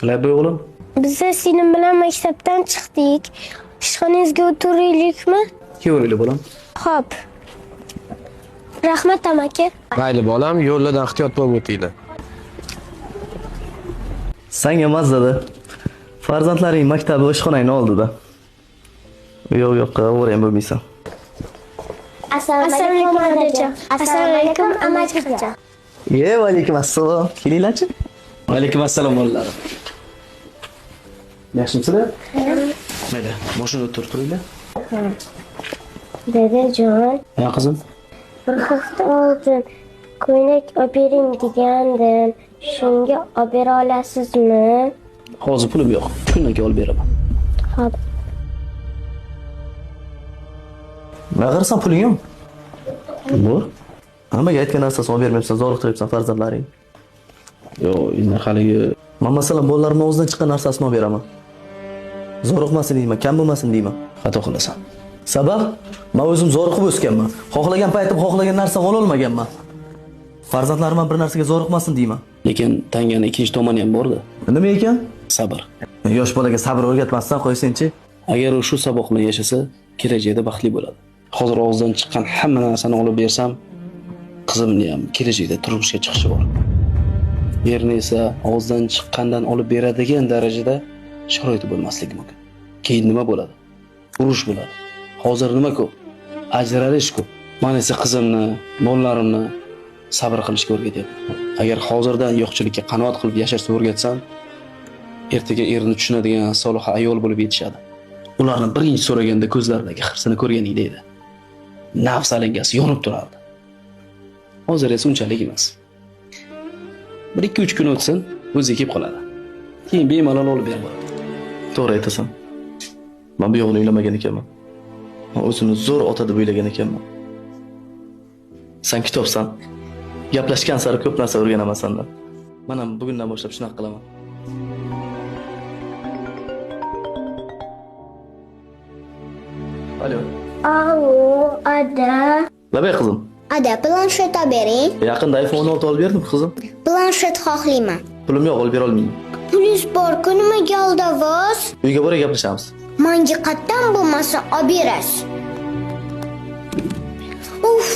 Labbay o'g'lim. Biz singlim bilan maktabdan chiqdik. Ishxonangizga o'tiraylikmi? Kelaveringlar bolam. Xo'p. Rahmat amaki. Mayli bolam, yo'llardan ehtiyot bo'lib o'tinglar. Sanga mazzada. Farzandlaring maktabi ishxonangni oldida. Yo'q, yo'q, ovora ham bo'lmaysan. Assalomu alaykum adajon. Assalomu alaykum amakijon. Ye, va alaykum assalom. Kelinglarchi. Va alaykum assalom bolalarim. Yaxshimisizlar? Mayli, mashinada o'tirib turinglar. Dadajon, Ha qizim. bir hafta oldin ko'ylak olib bering degandim. Shunga olib bera olasizmi? Hozir pulim yo'q. Shundan keyin olib beraman. Xo'p. Nima qarasam puling yo'q. Bor. Hammaga aytgan narsasini olib bermayapsan, zoriqtiryapsan farzandlaringni. Yo'q, endi haligi Man masalan bolalarimni og'zidan chiqqan narsasini olib beraman. Zoriqmasin deyman, kam bo'lmasin deyman. Xato qilasan. Sabab? Men o'zim zoriqib o'sganman. Xohlagan paytim xohlagan narsamni ola olmaganman. Farzandlarim ham bir narsaga zoriqmasin deyman. Lekin tangani ikkinchi tomoni ham bor-da. Nima ekan? Sabr. Yosh bolaga sabr o'rgatmasdan qo'ysangchi. Agar u shu saboq bilan yashasa, kelajakda baxtli bo'ladi. Hozir og'zidan chiqqan hamma narsani olib bersam, qizimni ham kelajakda turmushga chiqishi bor. Erni esa og'zidan chiqqandan olib beradigan darajada sharoiti bo'lmasligi mumkin. Keyin nima bo'ladi? Urush bo'ladi. Hozir nima ko'p? Ajralish ko'p. Men esa qizimni, bolalarimni sabr qilishga o'rgatyapman. Agar hozirdan yo'qchilikka qanoat qilib yashashni o'rgatsam, ertaga erini tushunadigan solih ayol bo'lib yetishadi. Ularni birinchi so'raganda ko'zlaridagi hirsini ko'rganingda edi. Nafs alangasi yonib turardi. Hozir esa unchalik emas. 1-2-3 kun o'tsin, o'zi kelib qoladi. Keyin bemalol olib berib bo'ladi. To'g'ri aytasan. Men bu yog'ini o'ylamagan ekanman. Men o'zimni zo'r ota deb o'ylagan ekanman. Sen kitobsan. Gaplashgan sari ko'p narsa o'rganaman sendan. Men ham bugundan boshlab shunaqa qilaman. Alo. Alo, ada. Labay qizim. Ada, planshet olib bering. Yaqinda iPhone 16 olib berdim qizim. Planshet xohlayman. Pulim yo'q, olib bera olmayman. Pulingiz bor-ku, nimaga aldavsiz? Uyga borib gaplashamiz. Manga qatdan bo'lmasa olib berasiz. Uf,